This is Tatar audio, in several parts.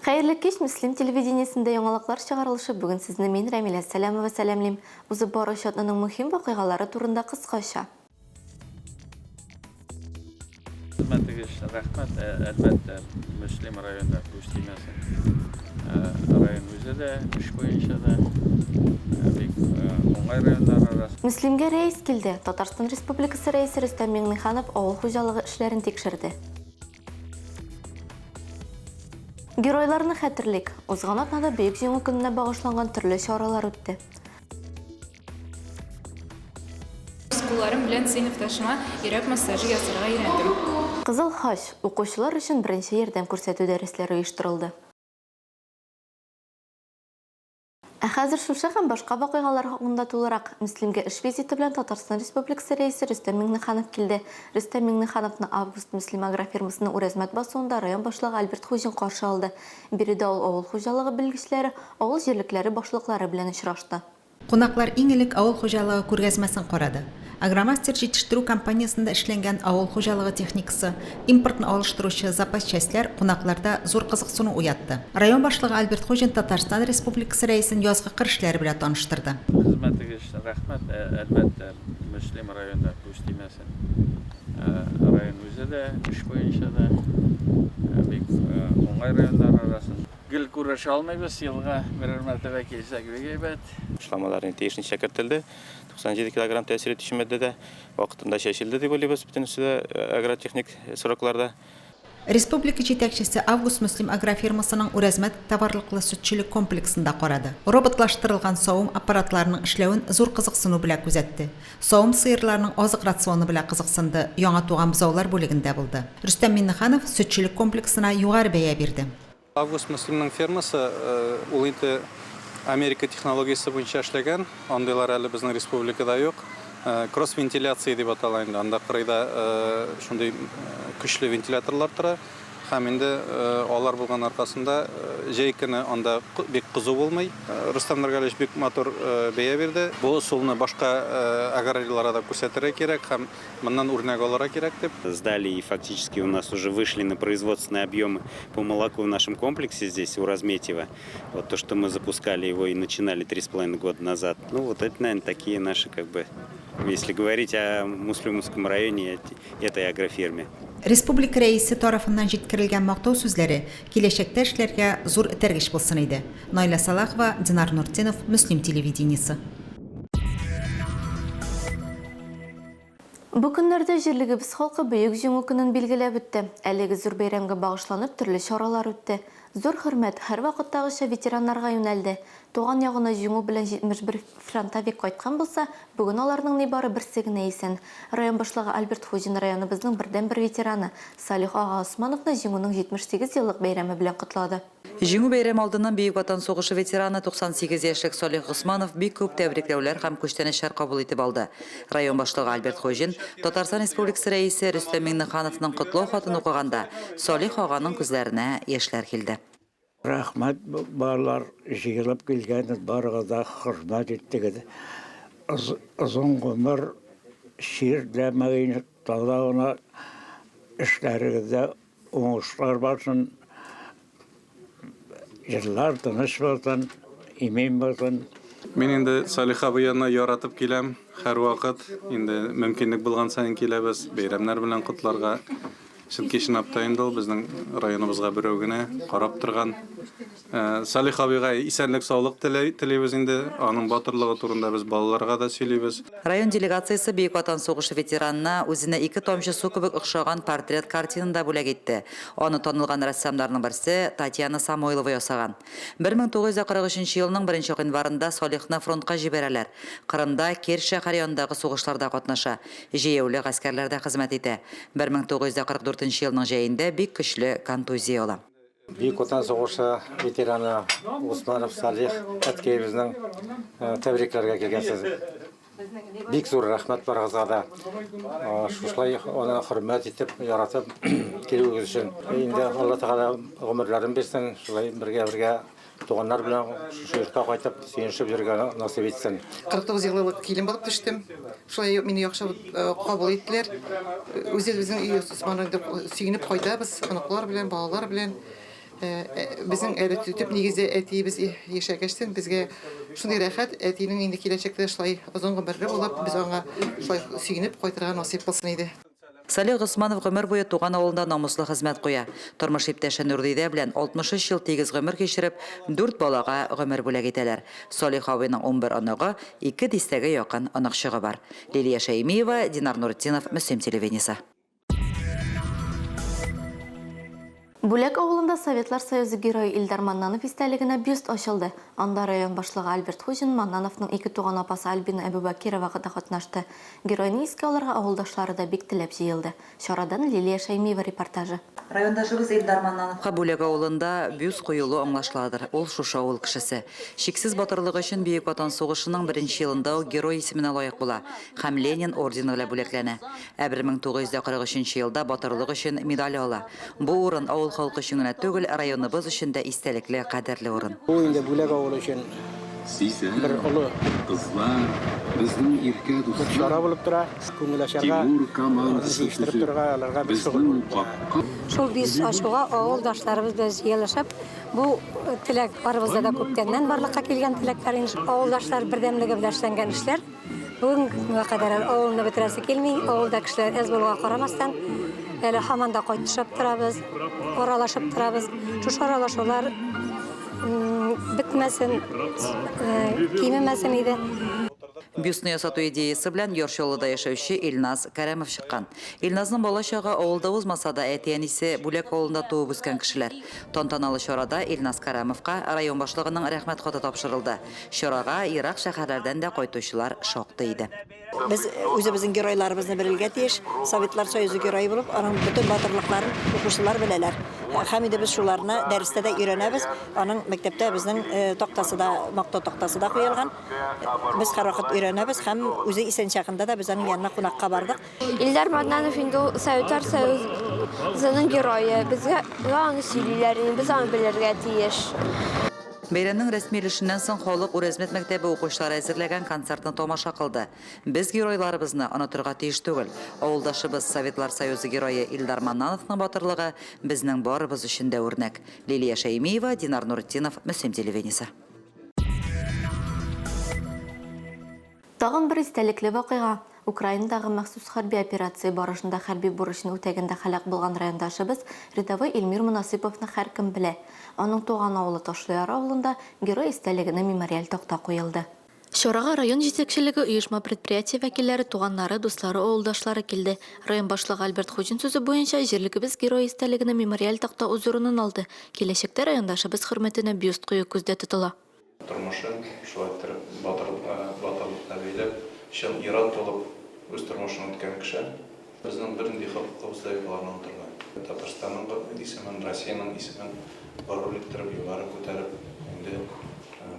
Хәерле кич, Мөслим телевидениесендә яңалыклар чыгарылышы бүген сезне мин, Рәмилә Сәләмова сәламлим. Узып баручы атнаның мөһим вакыйгалары турында кыскача. Хезмәтегез өчен рәхмәт. Әлбәттә, Мөслим районы күз тимәсен. Район үзе дә эш буенча да бик уңай районнар арасында. Мөслимгә рәис килде. Татарстан Республикасы Рәисе Рөстәм Миңнеханов авыл хуҗалыгы эшләрен тикшерде. Геройларны хәтерлик. Узган атнада Бөек Җиңү көненә багышланган төрле чаралар үтте. Үз кулларым белән сыйныфташыма йөрәк массажы ясарга өйрәндем. Кызыл Хач, укучылар өчен беренче ярдәм күрсәтү дәресләре оештырылды. Ә хәзер шушы һәм башка вакыйгалар хакында тулырак. Мөслимгә эш визиты белән Татарстан Республикасы Рәисе Рөстәм Миңнеханов килде. Рөстәм Миңнехановны Август Мөслим агрофирмасының Үрәзмәт басуында район башлыгы Альберт Хуҗин каршы алды. Биредә ул авыл хуҗалыгы белгечләре, авыл җирлекләре башлыклары белән очрашты. Кунаклар иң элек авыл хуҗалыгы күргәзмәсен карады. Агромастер җитештерү компаниясендә эшләнгән авыл хуҗалыгы техникасы, импортны алыштыручы запас частьләр кунакларда зур кызыксыну уятты. Район башлыгы Альберт Хуҗин Татарстан Республикасы Рәисен язгы кыр эшләре белән таныштырды. Хезмәтегез өчен рәхмәт. Әлбәттә, Мөслим районы күз тимәсен. Район үзе дә эш буенча да бик уңай районнар арасында. Гел күрешә алмыйбыз, елга берәр мәртәбә килсәк бик әйбәт. Ашламалар инде тиешенчә кертелде. 97 килограмм тәэсир итүче матдә дә вакытында чәчелде дип уйлыйбыз, бөтенесе дә агротехник срокларда. Республика җитәкчесе Август-Мөслим агрофирмасының Үрәзмәт товарлыклы сөтчелек комплексын да карады. Роботлаштырылган савым аппаратларының эшләвен зур кызыксыну белән күзәтте. Савым сыерларының азык рационы белән кызыксынды, яңа туган бозаулар бүлегендә булды. Рөстәм Миңнеханов сөтчелек комплексына югары бәя бирде. Август Мөслимнең фермасы, ул инде Америка технологиясе буенча эшләгән, андыйлар әле безнең республикада юк. Кросс-вентиляция дип атала инде, анда кырыйда шундый көчле вентиляторлар тора һәм инде алар булган аркасында җәй көне анда бик кызу булмый. Рөстәм Нургалиевич бик матур бәя бирде. Бу ысулны башка аграрийларга да күрсәтергә кирәк һәм Моннан үрнәк алырга кирәк дип. Сдали и фактически у нас уже вышли на производственные объемы по молоку в нашем комплексе здесь, у Разметьево. Вот то, что мы запускали его и начинали 3,5 года назад. Ну, вот это, наверное, такие наши, как бы, если говорить о Муслюмовском районе, этой агрофирме. Республика Рәисе тарафыннан җиткерелгән мактау сүзләре киләчәктә эшләргә зур этәргеч булсын иде. Наилә Салахова, Динар Нуртдинов, Мөслим телевидениесе. Бу көннәрдә җирлегебез халкы Бөек Җиңү көнен билгеләп үтте. Әлеге зур бәйрәмгә багышланып төрле чаралар үтте. Зур хөрмәт, һәрвакыттагыча, ветераннарга юнәлде. Туган ягына Җиңү белән 71 фронтовик кайткан булса, бүген аларның нибары берсе генә исән. Район башлыгы Альберт Хуҗин районыбызның бердәнбер ветераны Салих ага Османовны Җиңүнең 78 еллык бәйрәме белән котлады. Җиңү бәйрәме алдыннан Бөек Ватан сугышы ветераны, 98 яшьлек Салих Госманов бик күп тәбрикләүләр һәм күчтәнәчләр кабул итеп алды. Район башлыгы Альберт Хуҗин, Татарстан Республикасы Рәисе Рөстәм Миңнехановның котлау хатын укыганда, Салих аганың күзләренә яшьләр килде. Рәхмәт, балалар, җыелып килгәнегез, барыгыз да хөрмәт иттегез. Озын гомер, чирләмәгез, таза гына эшләрегездә Уңышлар барсын, еллар тыныч булсын, имин булсын. Мин инде Салих абый янына яратып киләм, һәрвакыт. Инде мөмкинлек булган саен киләбез, бәйрәмнәр белән котларга. Чөнки чынлап та инде ул безнең районыбызга берәү генә карап торган. Салих абыйга исәнлек-саулык телибез инде. Аның батырлыгы турында без балаларга да сөйлибез. Район делегациясе Бөек Ватан сугышы ветеранына үзенә ике тамчы су кебек охшаган портрет-картинаны да бүләк итте. Аны танылган рәссамнарның берсе Татьяна Самойлова ясаган. 1943 нче елның беренче гыйнварында Салихны фронтка җибәрәләр. Кырымда, Керчь шәһәре янындагы сугышларда катнаша, җәяүле гаскәрләрдә хезмәт итә. 1944 нче елның җәендә бик көчле контузия ала. Бөек Ватан сугышы ветераны Усманов Салих әткәебезнең тәбрикләргә килгәнсез. Бик зур рәхмәт барыгызга да. Шушылай аны хөрмәт итеп, яратып килүегез өчен. Инде Алла Тәгалә гомерләрен бирсен, шулай бергә-бергә туганнар белән шушы йортка кайтып, сөенешеп йөрергә насыйп итсен. 49 еллык килен булып төштем. Шулай мине яхшы кабул иттеләр. Үзебезнең өй Усман инде сөенеп кайтабыз, оныклар белән, балалар белән. Безнең әле төп нигездә әтиебез яшәгәчтен безгә шундый рәхәт, әтинең инде киләчәктә шулай озын гомерле булып, без аңа шулай сөенеп кайтырга насыйп булсын иде. Салих Госманов гомер буе туган авылында намуслы хезмәт куя. Тормыш иптәше Нурдидә белән 63 ел тигез гомер кичереп, дүрт балага гомер бүләк итәләр. Салих абыйның 11 оныгы, ике дистәгә якын оныкчыгы бар. Лилия Шәймиева, Динар Нуретдинов, Мөслим телевидениесе. Бүләк авылында Советлар Союзы Герое Илдар Маннанов истәлегенә бюст ачылды. Анда район башлыгы Альберт Хуҗин, Маннановның икетуган апасы Альбина Әбүбакирова да катнашты. Геройны искә алырга авылдашлары да бик теләп җыелды. Чарадан Лилия Шәймиева репортажы. Райондашыбыз Илдар Маннановка Бүләк авылында бюст куелу аңлашыладыр, ул шушы авыл кешесе. Чиксез батырлыгы өчен Бөек Ватан сугышының беренче елында ук Герой исеменә лаек була һәм Ленин ордены белән бүләкләнә. Ә 1943 нче елда Батырлык өчен медале ала. Бу урын авыл халкы өчен генә түгел, районыбыз өчен дә истәлекле, кадерле урын. Бу инде Бүләк авылы өчен бер олы бер чара булып тора. Күңел ачарга, аларны җыештырып торырга, аларга бер шөгыль булып тора. Шул бюст ачуга авылдашларыбыз белән җыелышып, бу теләк барыбызда да күптәннән барлыкка килгән теләкләр инде. Авылдашлар бердәмлеге белән эшләнгән эшләр. Бүгенге көнгә кадәр әле авылны бетерәсе килми. Авылда кешеләр әз булуга карамастан, әле һаман да кайтышып торабыз, аралашып торабыз. Шушы аралашулар бетмәсен, кимемәсен иде. Бюстны ясату идеясе белән Яр Чаллыда яшәүче Илназ Кәрәмов чыккан. Илназның балачагы авылда узмаса да, әти-әнисе Бүләк авылында туып үскән кешеләр. Тантаналы чарада Илназ Кәрәмовка район башлыгының Рәхмәт хаты тапшырылды. Чарага ерак шәһәрләрдән дә кайтучылар шактый иде. Без үзебезнең геройларыбызны белергә тиеш. Советлар Союзы герое булып, аның бөтен батырлыкларын укучылар беләләр. Һәм инде без шуларны дәрестә дә өйрәнәбез. Аның мәктәптә безнең тактасы да, мактау тактасы да куелган. Без һәрвакыт өйрәнәбез һәм үзе исән чагында да без аның янына кунакка бардык. Илдар Маннанов инде ул Советлар Союзының герое. Безгә аны сөйлиләр инде, без аны белергә тиеш. Бәйрәмнең рәсми өлешеннән соң халык Үрәзмәт мәктәбе укучылары әзерләгән концертны тамаша кылды. Без геройларыбызны онытырга тиеш түгел. Авылдашыбыз, Советлар Союзы Герое Илдар Маннановның батырлыгы безнең барыбыз өчен дә үрнәк. Лилия Шәймиева, Динар Нуретдинов, Мөслим телевидениесе. Тагын бер истәлекле вакыйга, Украинадагы махсус хәрби операция барышында хәрби бурычын үтәгәндә һәлак булган райондашыбыз рядовой Илмир Монасыйповны һәркем белә. Аның туган авылы Ташлыяр авылында герой истәлегенә мемориаль такта куелды. Чарага район җитәкчелеге, оешма-предприятие вәкилләре, туганнары, дуслары, авылдашлары килде. Район башлыгы Альберт Хуҗин сүзе буенча, җирлегебез герой истәлегенә мемориаль такта үз урынын алды. Киләчәктә райондашыбыз хөрмәтенә бюст кую күздә тотыла. Тормышын шулай иттереп батыр батырлыкка бәйләп, чын ир-ат булып үз тормышын үткән кеше. Безнең бернинди хокукыбыз да юк аларны онытырга. Татарстанның исемен, Россиянең исемен горур иттереп, югары күтәреп, инде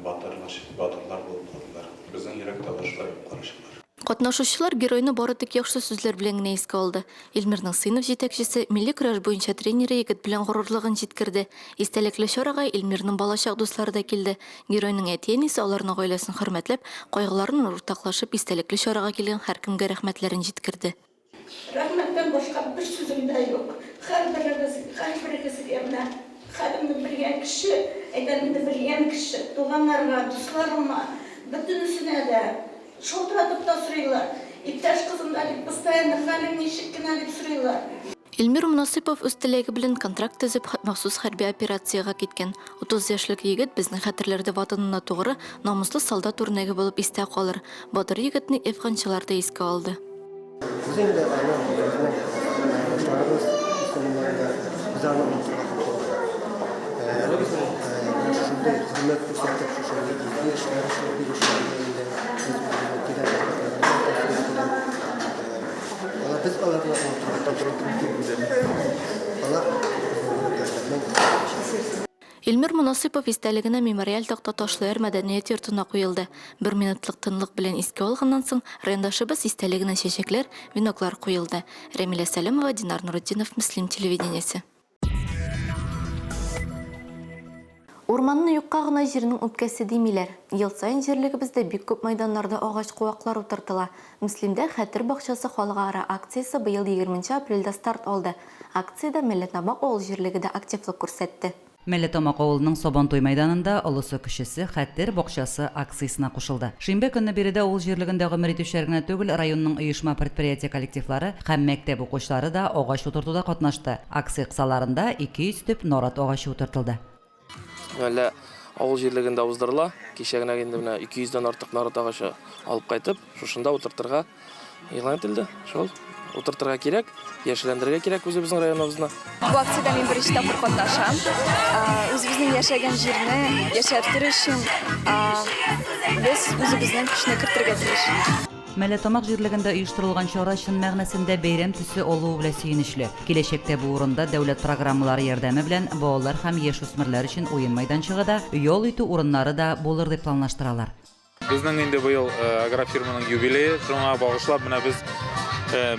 батырлар, батырлар булып калдылар. Безнең йөрәктә алар шулай булып калачаклар. Катнашучылар геройны бары тик яхшы сүзләр белән генә искә алды. Илмирның сыйныф җитәкчесе, милли көрәш буенча тренеры егет белән горурлыгын җиткерде. Истәлекле чарага Илмирның балачак дуслары да килде. Геройның әти-әнисе аларның гаиләсен хөрмәтләп, кайгыларын уртаклашып, истәлекле чарага килгән һәркемгә рәхмәтләрен җиткерде. Рәхмәттән башка бер сүзем дә юк. Һәрберегез, һәрберегезгә менә хәлемне белгән кеше, әйтәм инде белгән кеше, туганнарга, дусларыма, бөтенесенә дә шалтыратып та сорыйлар. Иптәш кызым да бит постоянно хәлең ничек кенә дип сорыйлар. Илмир Монасыйпов үз теләге белән контракт төзеп, махсус хәрби операциягә киткән. 30 яшьлек егет безнең хәтерләрдә Ватанына тугры, намуслы солдат үрнәге булып истә калыр. Батыр егетне әфганчылар да искә алды. Без инде аны үзебезнең дусларыбыз исеменнән дә без аны онытырга хокукыбыз юк. Әле безнең менә шушындый хөрмәт күрсәтеп, шушындый изге эшләр эшләп йөрүчеләргә инде без үзебезнең тирән рәхмәтләребезне тәкъдим итәбез. Алар без аларны онытырга тиеш түгел. Алар безнең йөрәкләрдә мәңге калачак. Илмир Монасыйпов истәлегенә мемориаль такта Ташлыяр мәдәният йортына куелды. Бер минутлык тынлык белән искә алганнан соң, райондашыбыз истәлегенә чәчәкләр, веноклар куелды. Рәмилә Сәләмова, Динар Нуретдинов, Мөслим телевидениесе. Урманны юкка гына җирнең үпкәсе димиләр. Ел саен җирлегебездә бик күп мәйданнарда агач-куаклар утыртыла. Мөслимдә Хәтер бакчасы халыкара акциясе быел егерменче апрельдә старт алды. Акциядә Мәлләтамак авыл җирлеге дә активлык күрсәтте. Мәлләтамак авылының Сабантуй мәйданында олысы-кечесе Хәтер бакчасы акциясенә кушылды. Шимбә көнне биредә авыл җирлегендә гомер итүчеләр генә түгел, районның оешма-предприятие коллективлары һәм мәктәп укучылары да агач утыртуда катнашты. Акция кысаларында 200 төп нарат агачы утыртылды. Мәллә авыл җирлегендә уздырыла. Кичә генә инде менә 200 дән артык нарат агачы алып кайтып, шушында утыртырга Игълан ителде. Шул. Утыртырга кирәк, яшелләндерергә кирәк үзебезнең районыбызны. Бу акциядә мин беренче тапкыр катнашам. Үзебезнең яшәгән җирне яшәртер өчен без үзебезнең көчне кертергә тиеш. Мәлләтамак җирлегендә оештырылган чара чын мәгънәсендә бәйрәм төсе алуы белән сөенечле. Киләчәктә бу урында дәүләт программалары ярдәме белән балалар һәм яшүсмерләр өчен уен мәйданчыгы да, ял итү урыннары да булыр дип планлаштыралар. Безнең инде быел агрофирманың юбилее, шуңа багышлап менә без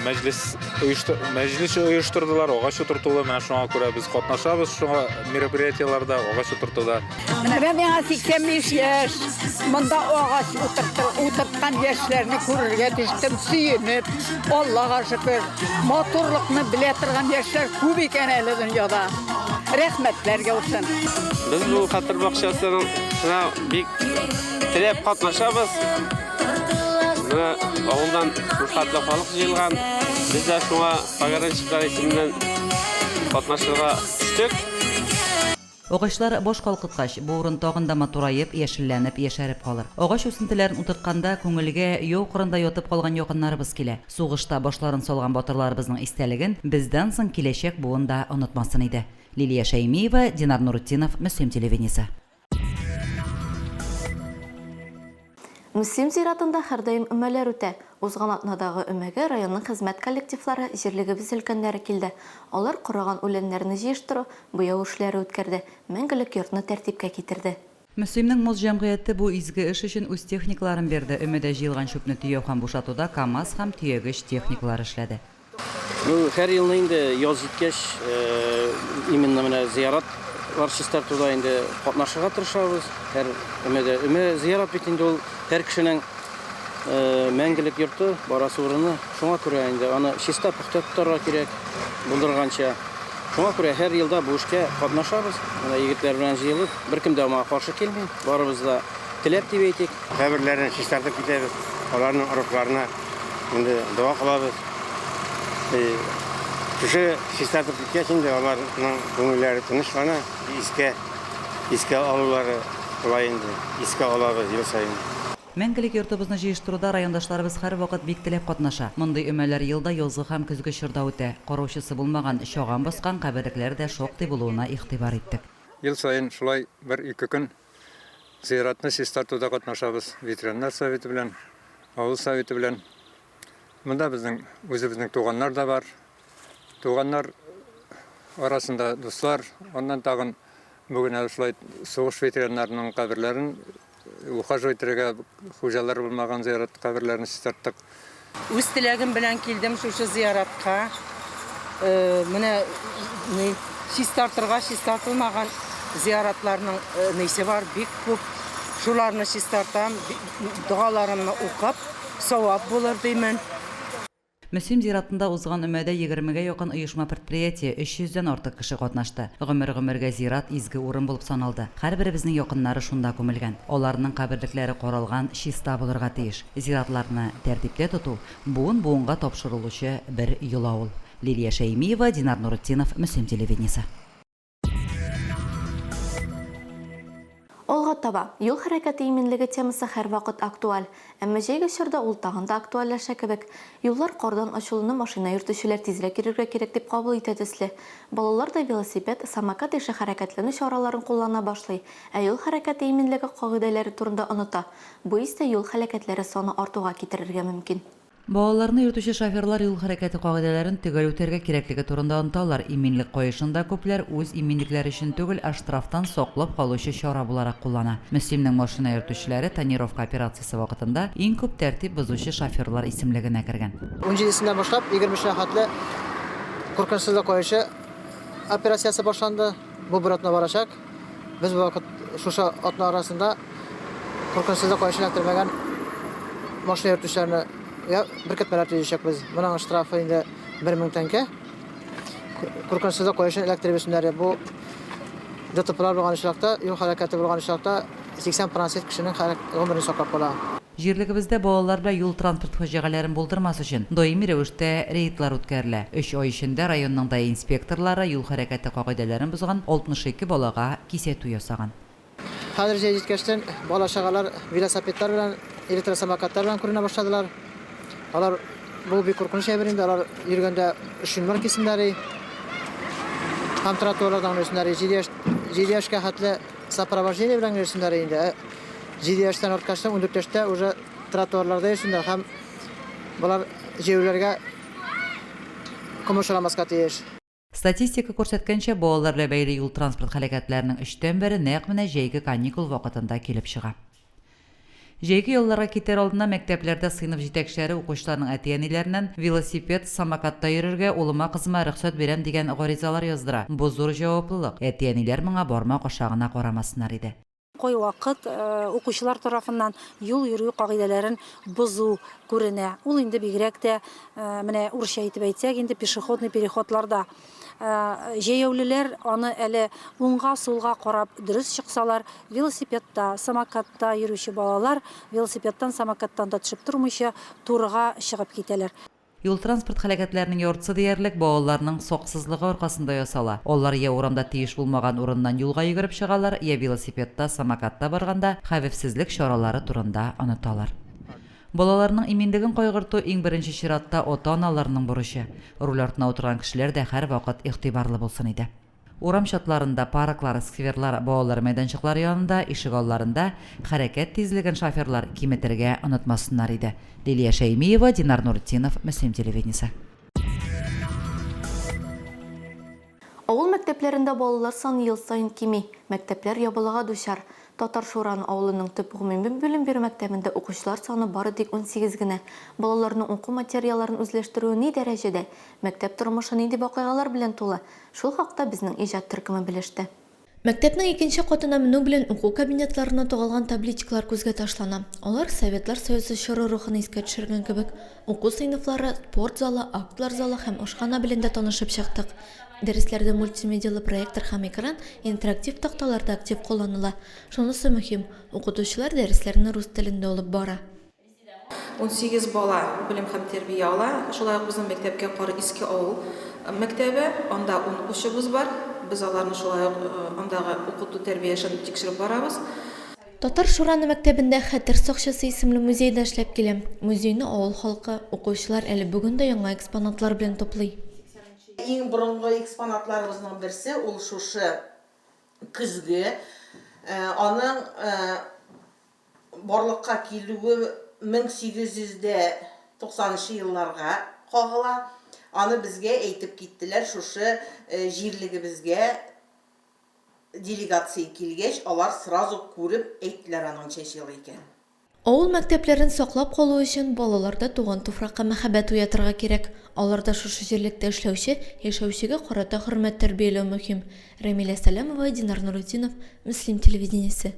мәҗлес оештыр мәҗлес оештырдылар, агач утыртулы, менә шуңа күрә без катнашабыз шуңа мероприятиеләрдә, агач утыртуда. Менә миңа 85 яшь. Монда агач утырттыр, утырткан яшьләрне күрергә төштем, сөенеп. Аллага шөкер, матурлыкны белә торган яшьләр күп икән әле дөньяда. Рәхмәтләр яусын. Без бу хәтер бакчасына бик теләп катнашабыз. Менә авылдан шулхәтле халык җыелган. Без дә шуңа пограничниклар исеменнән катнашырга төштек. Агачлар баш калкыткач, бу урын тагын да матураеп, яшелләнеп, яшәреп калыр. Агач үсентеләрен утыртканда, күңелгә яу кырында ятып калган якыннарыбыз килә. Сугышта башларын салган батырларыбызның истәлеген бездән соң киләчәк буын да онытмасын иде. Лилия Шәймиева, Динар Нурутдинов, Мөслим телевидениесе. Мөслим зиратында һәрдаим өмәләр үтә. Узган атнадагы өмәгә районның хезмәт коллективлары, җирлегебез өлкәннәре килде. Алар корыган үләннәрне җыештыру, буяу эшләре үткәрде, мәңгелек йортны тәртипкә китерде. Мөслимнең Мост җәмгыяте бу изге эш өчен үз техникаларын бирде. Өмәдә җыелган чүпне төяү һәм бушатуда КАМАЗ һәм төягеч техникалар эшләде. Ну, һәр елны инде яз җиткәч, именно менә зыяратлар чистартуда инде катнашырга тырышабыз. Һәр өмәдә. Өмә зыярат бит инде ул һәр кешенең мәңгелек йорты, барасы урыны. Шуңа күрә инде аны чиста, пөхтә тотарга кирәк, булдырганча. Шуңа күрә һәр елда бу эшкә катнашабыз. Менә егетләр белән җыелып, беркем дә моңа каршы килми. Барыбыз да теләп дип әйтик. Каберләрен чистартып китәбез, аларның рухларына инде дога кылабыз. Шушы чистартып киткәч инде аларның күңелләре тынычлана, искә искә алулары була инде, искә алабыз ел саен. Мәңгелек йортыбызны җыештыруда райондашларыбыз һәрвакыт бик теләп катнаша. Мондый өмәләр ел да язгы һәм көзге чорда үтә. Караучысы булмаган, чаган баскан каберлекләр дә шактый булуына игътибар иттек. Ел саен шулай бер-ике көн Зиратны чистартуда катнашабыз ветераннар советы белән, авыл советы белән. Монда безнең үзебезнең туганнар да бар. Туганнар арасында дуслар, аннан тагын бүген әле шулай сугыш ветераннарының каберләрен ухаживать итәргә хуҗалар булмаган зират каберләрен чистарттык. Үз теләгем белән килдем шушы зияратка. Менә ни чистартырга чистартылмаган зияратларның нисе бар, бик күп. Шуларны чистартам, догаларымны укып, савап булыр димен. Мөслим зиратында узган өмәдә егермегә якын оешма-предприятие, 300 дән артык кеше катнашты. Гомер-гомергә зират изге урын булып саналды. Һәрберебезнең якыннары шунда күмелгән. Аларның каберлекләре каралган, чиста булырга тиеш. Зиратларны тәртиптә тоту, буын-буынга тапшырылучы бер йола ул. Лилия Шәймиева, Динар Нуретдинов, Мөслим телевидениесе. Алга таба, юл хәрәкәте иминлеге темасы һәрвакыт актуаль. Әмма җәйге чорда ул тагын да актуальләшә кебек. Юллар кардан ачылуны машина йөртүчеләр тизрәк йөрергә кирәк дип кабул итә төсле. Балалар да велосипед, самокат ише хәрәкәтләнү чараларын куллана башлый, ә юл хәрәкәте иминлеге кагыйдәләре турында оныта. Бу исә юл һәлакәтләре саны артуга китерергә мөмкин. Балаларны йөртүче шоферлар юл хәрәкәте кагыйдәләрен төгәл үтәргә кирәклеге турында оныталар. Иминлек каешын да күпләр үз иминлекләре өчен түгел, ә штрафтан саклап калучы чара буларак куллана. Мөслимнең машина йөртүчеләре тонировка операциясе вакытында иң күп тәртип бозучы шоферлар исемлегенә кергән. Унҗидесеннән башлап 23-нә хәтле куркынычсызлык каешы операциясе башланды. Бу бер атна барачак. Без бу вакыт шушы атна арасында куркынычсызлык каешын эләктермәгән машина йөртүчеләрне я беркетмәләр төзәчәкбез. Моның штрафы инде 1000 тәңкә. Куркынычсызлык каешын эләктереп йөрсеннәр. Бу ДТПлар булган очракта, юл һәлакәте булган очракта 80 процент кешенең гомерен саклап кала. Җирлегебездә балалар белән юл-транспорт фаҗигаләрен булдырмас өчен даими рәвештә рейдлар үткәрелә. Өч ай эчендә районның даи инспекторлары юл хәрәкәте кагыйдәләрен бозган 62 балага кисәтү ясаган. Хәзер җәй җиткәчтен бала-чагалар велосипедлар белән, электросамокатлар белән күренә башладылар. Алар бу бик куркыныч әйбер инде, алар йөргәндә шиннар кисеннәр һәм тротуарлардан гына йөрсеннәр. 7 яшь, 7 яшькә хәтле сопровождение белән генә йөрсеннәр инде. Ә 7 яшьтән арткачтан 14 яшьтә уже тротуарларда йөрсеннәр һәм болар җәяүләргә комачауламаска тиеш. Статистика күрсәткәнчә, балалар белән бәйле юл-транспорт һәлакәтләренең өчтән бере нәкъ менә җәйге каникул вакытында килеп чыга. Җәйге ялларга китәр алдыннан мәктәпләрдә сыйныф җитәкчеләре укучыларның әти-әниләреннән велосипед, самокатта йөрергә улыма-кызыма рөхсәт бирәм дигән гаризалар яздыра. Бу зур җаваплылык. Әти-әниләр моңа бармак аша гына карамасыннар иде. Кайвакыт укучылар тарафыннан юл йөрү кагыйдәләрен бозу күренә. Ул инде бигрәк тә, менә урысча итеп әйтсәк инде, пешеходный переходларда. Җәяүлеләр аны әле уңга-сулга карап дөрес чыксалар, велосипедта, самокатта йөрүче балалар велосипедтан, самокаттан да төшеп тормыйча, турыга чыгып китәләр. Юл-транспорт һәлакәтләренең яртысы диярлек балаларның саксызлыгы аркасында ясала. Алар я урамда тиеш булмаган урыннан юлга йөгереп чыгалар, я велосипедта, самокатта барганда хәвефсезлек чаралары турында оныталар. Балаларның иминлеген кайгырту иң беренче чиратта ата-аналарның бурычы. Руль артына утырган кешеләр дә һәрвакыт игътибарлы булсын иде. Урам чатларында, парклар, скверлар, балалар мәйданчыклары янында, ишегалларында хәрәкәт тизлеген шоферлар киметергә онытмасыннар иде. Лилия Шәймиева, Динар Нуртдинов, Мөслим телевидениесе. Авыл мәктәпләрендә балалар саны ел саен кими, мәктәпләр ябылуга дучар. Татар Шуран авылының төп гомуми белем бирү мәктәбендә укучылар саны бары тик 18 генә. Балаларның уку материалларын үзләштерүе ни дәрәҗәдә? Мәктәп тормышы нинди вакыйгалар белән тулы? Шул хакта безнең иҗат төркеме белеште. Мәктәпнең икенче катына менү белән уку кабинетларына тагылган табличкалар күзгә ташлана. Алар Советлар Союзы чоры рухын искә төшергән кебек. Уку сыйныфлары, спорт залы, актлар залы һәм ашханә белән дә танышып чыктык. Дәресләрдә мультимедиялы проектор һәм экран, интерактив такталар да актив кулланыла. Шунысы мөһим, укытучылар дәресләрне рус телендә алып бара. 18 бала белем һәм тәрбия ала. Шулай ук безнең мәктәпкә карый Иске авыл мәктәбе, анда ун укучыбыз бар. Без аларны шулай ук андагы укыту-тәрбия эшен тикшереп барабыз. Татар Шураны мәктәбендә Хәтер сакчысы исемле музей да эшләп килә. Музейны авыл халкы, укучылар әле бүген дә яңа экспонатлар белән туплый. Иң борынгы экспонатларыбызның берсе ул шушы көзге. Аның барлыкка килүе 1890 нчы елларга кагыла. Аны безгә әйтеп киттеләр, шушы җирлегебезгә делегация килгәч, алар сразу күреп әйттеләр аның ничәнче ел икәнен. Авыл мәктәпләрен саклап калу өчен балаларда туган туфракка мәхәббәт уятырга кирәк. Аларда шушы җирлектә эшләүче, яшәүчегә карата хөрмәт тәрбияләү мөһим. Рәмилә Сәләмова, Динар Нуретдинов, Мөслим телевидениесе.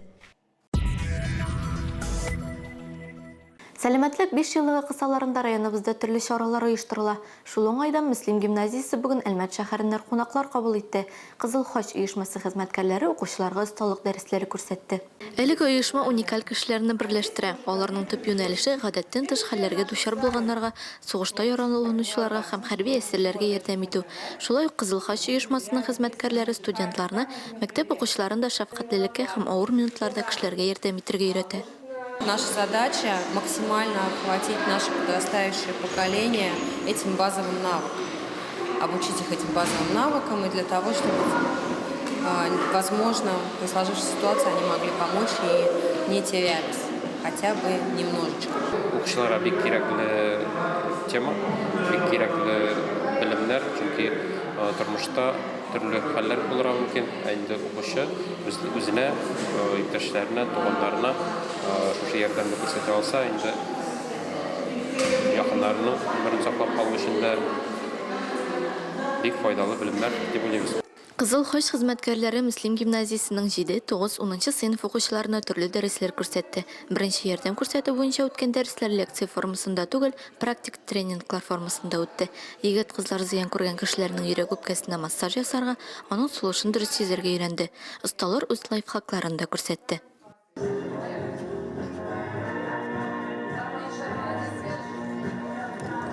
Сәламәтлек бишьеллыгы кысаларында районыбызда төрле чаралар оештырыла. Шул уңайдан Мөслим гимназиясе бүген Әлмәт шәһәреннәр кунаклар кабул итте. Кызыл Хач оешмасы хезмәткәрләре укучыларга осталык дәресләре күрсәтте. Әлеге оешма уникаль кешеләрне берләштерә. Аларның төп юнәлеше, гадәттән тыш хәлләргә дучар булганнарга, сугышта яраланучыларга һәм хәрби әсирләргә ярдәм итү. Шулай ук Кызыл Хач оешмасының хезмәткәрләре студентларны, мәктәп укучыларын да шәфкатьлелеккә һәм авыр минутларда кешеләргә ярдәм итәргә өйрәтә. Наша задача, максимально охватить наше подрастающее поколение этим базовым навыкам. Обучить их этим базовым навыкам и для того, чтобы, возможно, при сложившейся ситуации они могли помочь и не терялись, хотя бы немножечко. Укучыларга бик кирәкле тема, бик кирәкле белемнәр, чөнки тормышта төрле хәлләр булырга мөмкин. Ә инде укучы үзенә, иптәшләренә, туганнарына шушы ярдәмне күрсәтә алса, инде якыннарының гомерен саклап калу өчен дә бик файдалы белемнәр дип уйлыйбыз. Кызыл Хач хезмәткәрләре Мөслим гимназиясенең җиде, тугыз, унынчы сыйныф укучыларына төрле дәресләр күрсәтте. Беренче ярдәм күрсәтү буенча үткән дәресләр лекция формасында түгел, практик тренинглар формасында үтте. Егет-кызлар зыян күргән кешеләрнең йөрәк үпкәсенә массаж ясарга, аның сулышын дөрес сизәргә өйрәнде. Осталар үз лайфхакларын да күрсәтте.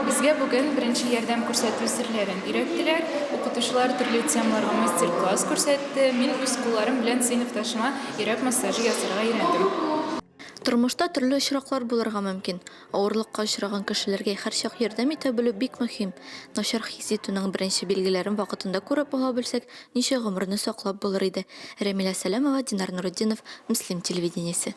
Безгә бүген беренче ярдәм күрсәтү серләрен өйрәттеләр. Укытучылар төрле темаларга мастер-класс күрсәтте. Мин үз кулларым белән сыйныфташыма йөрәк массажы ясарга өйрәндем. Тормышта төрле очраклар булырга мөмкин. Авырлыкка очраган кешеләргә һәрчак ярдәм итә белү бик мөһим. Начар хис итүнең беренче билгеләрен вакытында күреп ала белсәк, ничә гомерне саклап булыр иде. Рәмилә Сәләмова, Динар Нуретдинов, Мөслим телевидениесе.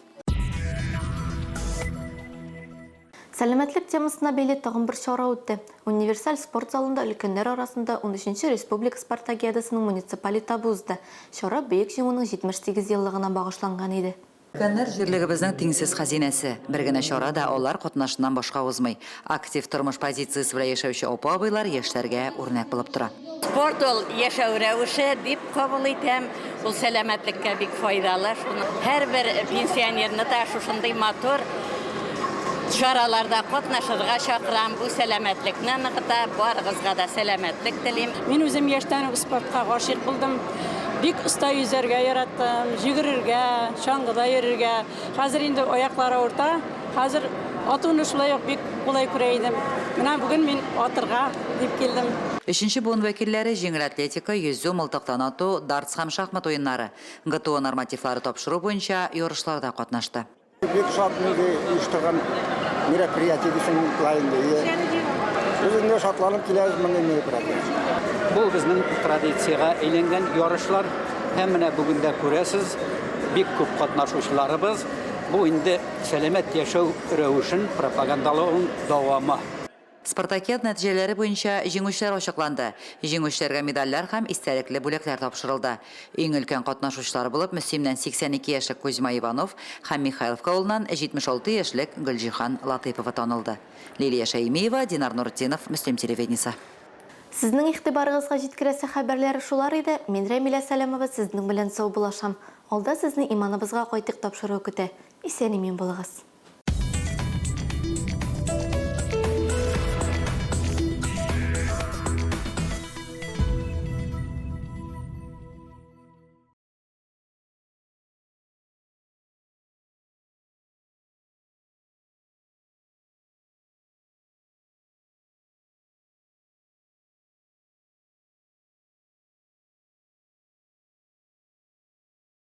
Сәламәтлек темасына бәйле тагын бер чара үтте. Универсаль спорт залында өлкәннәр арасында унөченче республика спартакиадасының муниципаль этабы узды. Чара Бөек Җиңүнең 78 еллыгына багышланган иде. Өлкәннәр, җирлегебезнең тиңсез хәзинәсе. Бер генә чара да алар катнашыннан башка узмый. Актив тормыш позициясе белән яшәүче апа-абыйлар яшьләргә үрнәк булып тора. Спорт ул, яшәү рәвеше дип кабул итәм. Ул сәламәтлеккә бик файдалы. Шуны һәрбер пенсионерны да шушындый матур чараларда катнашырга чакырам. Бу сәламәтлекне ныгыта. Барыгызга да сәламәтлек телим. Мин үзем яшьтән үк спортка гашыйк булдым. Бик оста йөзәргә яраттым, йөгерергә, чаңгыда йөрергә. Хәзер инде аяклар авырта. Хәзер атуны шулай ук бик кулай күрә идем. Менә бүген мин атырга дип килдем. Өченче буын вәкилләре җиңел атлетика, йөзү, мылтыктан ату, дартс һәм шахмат уеннары, ГТО нормативлары тапшыру буенча ярышларда катнашты. Бик шат инде оештырган мероприятие дисең була инде. Без инде шатланып киләбез мондый мероприятиегә. Бу безнең традициягә әйләнгән ярышлар һәм менә бүген дә күрәсез, бик күп катнашучыларыбыз. Бу инде сәламәт яшәү рәвешен пропагандалауның дәвамы. Спартакиада нәтиҗәләре буенча җиңүчеләр ачыкланды. Җиңүчеләргә медальләр һәм истәлекле бүләкләр тапшырылды. Иң өлкән катнашучылар булып Мөслимнән 82 яшьлек Кузьма Иванов һәм Михайловка авылыннан 76 яшьлек Гөлҗиһан Латыйпова танылды. Лилия Шәймиева, Динар Нуртдинов, Мөслим телевидениесе. Сезнең игътибарыгызга җиткерәсе хәбәрләр шулар иде. Мин Рәмилә Сәләмова сезнең белән саубуллашам. Алда сезне Иманыбызга кайтыйк тапшыруы көтә. Исән-имин булыгыз.